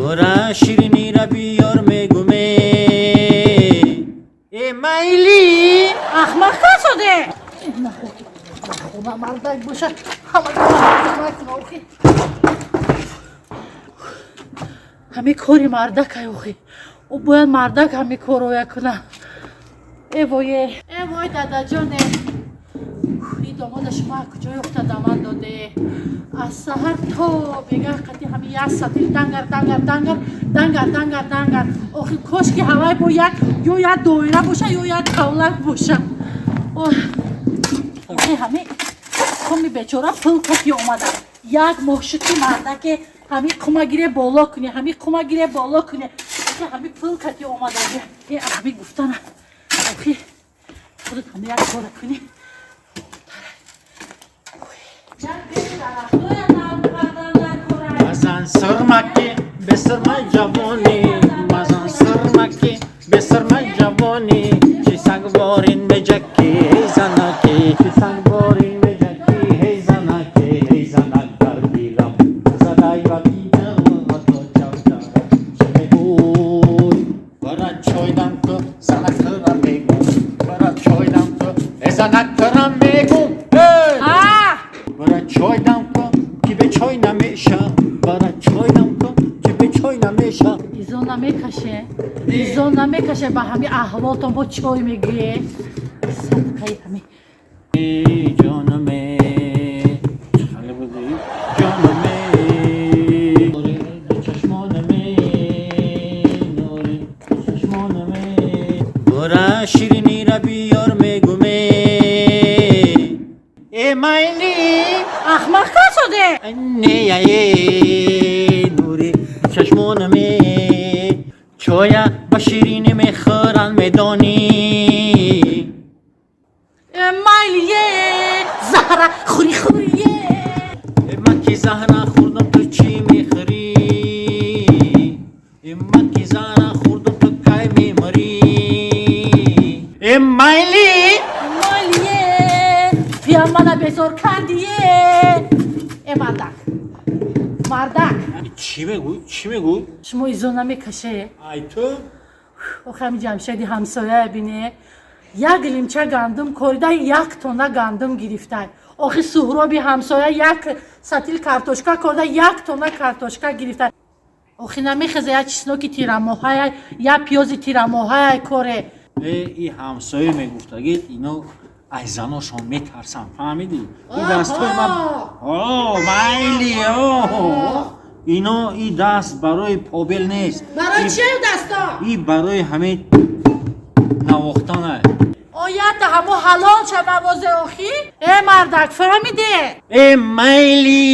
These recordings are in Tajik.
Бора ширинира биёр мегуме. Э майли. Ахмақ касоде. Хона мардак боша, ҳама охи. Ҳами кори мардакай охи. Ӯ бояд мардак ҳами корроя куна. Э вое, э вой, дадаҷоне. И домода шумо аз куҷо ёфта даман доде? Аз саҳар то бегаҳ қати ҳами як сатил дангар, дангар, дангар, дангар, дангар, дангар. Охи кошки ҳавай бо як ё як доира боша, ё як тавлак боша. Охи ҳами қуми бечора пул кати омада. Як моҳ шуд, ки мардаке ҳами қума гире боло куне, ҳами қума гире боло куне. Охи ҳами пул кати омада. Э, ҳами гуфтана. Охи худат ҳами як кора кунӣ. Як беш дарахтоя нам кардан дар кора. Мазан сирмаки бесирмай ҷавонӣ, мазан сирмаки бесирмай ҷавонӣ, чи сангворин меҷаки, ҳей занаки, чи сангворин меҷаки, ҳей занаки, ҳей занак, дар дилам задай ва чӣ мегӯй? Бара чойдам ку, занак тырам мегум, бара чойдам ку, э занак тырам мегум, эй! А! Бара чойдам ку, ки бе чой намеша, бара чойдам ку, ки бе чой намеша. Изо намекаше, изо намекаше, ба ҳами аҳволтон бо чой мегӯе. Садқаи ҳами. Ҷонаме, хеле будӣ, ҷонаме, нури чашмонаме, нури чашмонаме, бора ширинира биёр мегуме. Э майли. Ахмақ касоде. Неяе, нури чашмонаме, чоя ба ширинӣ мехӯранд, медонӣ? Майлие, заҳра хури хурие. Ман ки заҳра хӯрдам, ту чӣ мехӯрӣ? Ман ки заҳра хӯрдам, ту кай мемарӣ? Э майли. Майлие, туям мана безор кардие. Э мардак, мардак. Чӣ мегӯй, чӣ мегӯй? Шумо изо намекаше? Ай ту. Охи ҳами Ҷамшеди ҳамсояя бине, як лимча гандум корида, як тонна гандум гирифтай. Охи Суҳроби ҳамсоя як сатил картошка корида, як тонна картошка гирифтай. Охи намехеза як чесноки тирамоҳая, як пиёзи тирамоҳая коре? Э, и ҳамсоя мегуфтагид, ино ай заношон метарсанд, фаҳмидӣ? И дастҳои ман, о майли, о ино и даст барои побел нест. Барои чию дасто? И барои ҳамин навохтана. Оята ҳамо ҳалол шававозе охи. Э мардак, фаҳмиде? Э майли.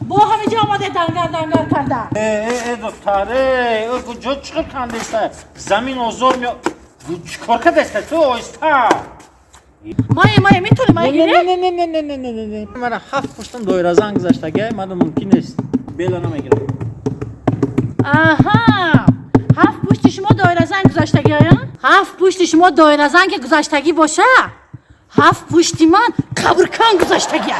Бо ҳамиҷа омаде дангар дангар карда. Э, э, э, духтаре, э, куҷо чиқир кандеста? Замин озор мео. Чикор кардеста ту, оҳиста? Мае, мае, метавонӣ мае гире? Не, не, не, не, не, не, не, не. Мара ҳафт пуштам доиразанг гузаштага, мара мумкин нест. Бела намегирам. Аҳа, ҳафт пушти шумо доиразанг гузаштагӣ, ая? Ҳафт пушти шумо доиразанге гузаштагӣ боша, ҳафт пушти ман қабркан гузаштагӣ.